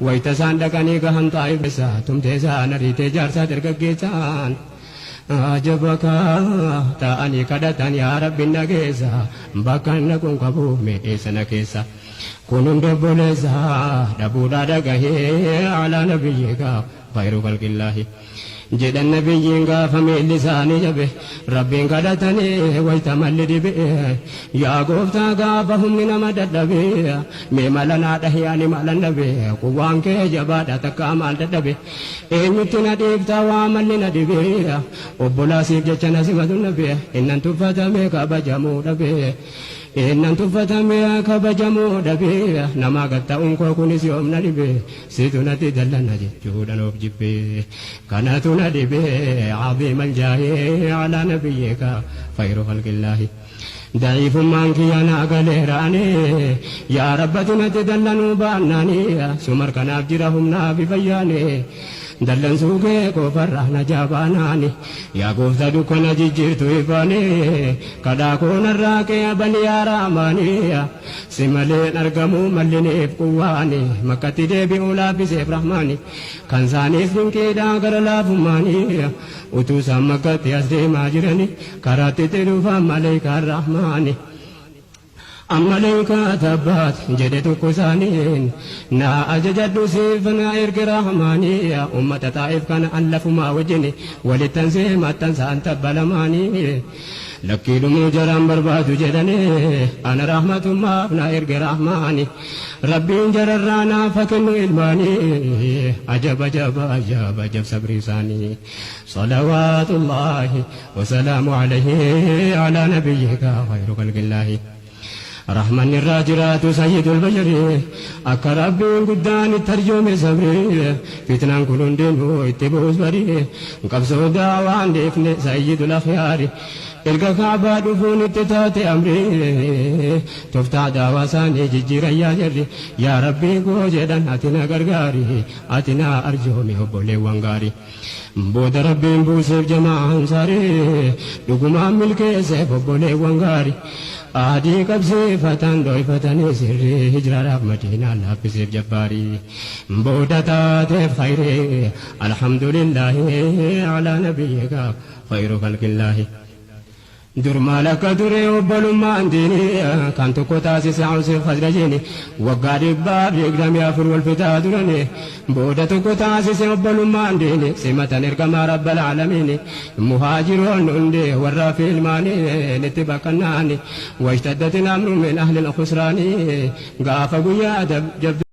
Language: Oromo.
Wayta isaan dhaqanii gahan Xaa'if keessa tumtee isaan ariitee jaarsaa dargaggeessaan. Ajaba kaa taa'anii kadhatan yaa Rabbi na geessa bakka hin dhaquun qabu mee eessa na keessa. Kun hundi obboleessa dhabuudhaa dhagahee alaa nabiyyiika khayru khalqillaahi. Jedhan nabiyyiin gaafa miilli isaanii jabe Rabbiin kadhatanii wayta malli dhibe yaa gooftaa gaafa humni nama dadhabe mee mala naa dhahi ani malan dhabe quwwaan kee jabaadha takkaa maal dadhabe eenyutti na dhiifta waa malli na dhibe obbolaa siif jecha na simatu nabe innan tuffatame kabajamuu dhabe Innan tuffatamee kabajamuu dhabee namaa gad ta'uun koo kunis yoom na dhibe situ natti dallana jechuudhan of jibbe kanatu na dhibe aziimal jaahi alaa nabiyyika khayru khalqillaahi da'iifummaan kiyya naa galeera ani yaa rabbati natti dallanuu baannaani sumar kanaaf jira humnaa fi fayyaani Dallansuu kee qofarraa najaa baanaani Yaa gooftaa dukkana jijjiirtu ifaani Kadhaa koo narraa qeebali yaa Rahmaani Si maleen argamuu malliniif quwwaani Makkatti deebi'uu laaffiseef Rahmaani Kan saaniis dinqiidha gara laafummaani Utuu isaan Makkatti as deemaa jirani Karaatti itti dhufan maleeykaan Rahmaani. Ammaleykaa tabbaat jedhe tokko isaaniin naa ajajadhu siif na erge rahmaanii ummata xaa'if kana an lafumaa wajjin walittan see maxxansa an tabba lamaanii lakkii dhumuu jaraan barbaadu jedhanii ana rahmatummaaf na erge rahmaani rabbiin jararraa naaf ha kennu ilmaanii ajab ajab ajab ajab sabrii isaanii salawaatullaahi Wasalaamu alayhi alaa nabiyyika khayru khalqillaahi. Rahmanni irraa jiraatu sayyidul bashari akka rabbiin guddaan itti arjoome sabri fitnaan kun hundinuu itti bu'us bari qabsoo daawaan dhiifne sayyidul akhyaari erga kaabaa dhufuun itti taate amri toftaa daawaa isaanii jijjiiran yaa jarri yaa rabbii koo jedhan ati na gargaari ati na arjoomi obboleewwan gaarii. Booda Rabbiin buuseef jama'aa Ansaarii Dhugumaan milkeesseef obboleewwan gaarii Ahdii qabsiifatan dhoyfatanii sirrii Hijraadhaaf Madiinaan laaffiseef Jabbaarii Booda taateef khayrii Alhamdulillaahi Alaa nabiyyika khayru khalqillaahi. Dur maal akka ture obbolummaan diinii kan tokko taasise Awsiif Khazrajiin waggaa 124 wal fixaa turani booda tokko taasise obbolummaan diinii simatan ergamaa rabbal aalamiin muhaajiroonni hundi warraa fi ilmaaniin itti baqannaani washtaddatil amru min ahlil khusraani gaafa guyyaa jabduu.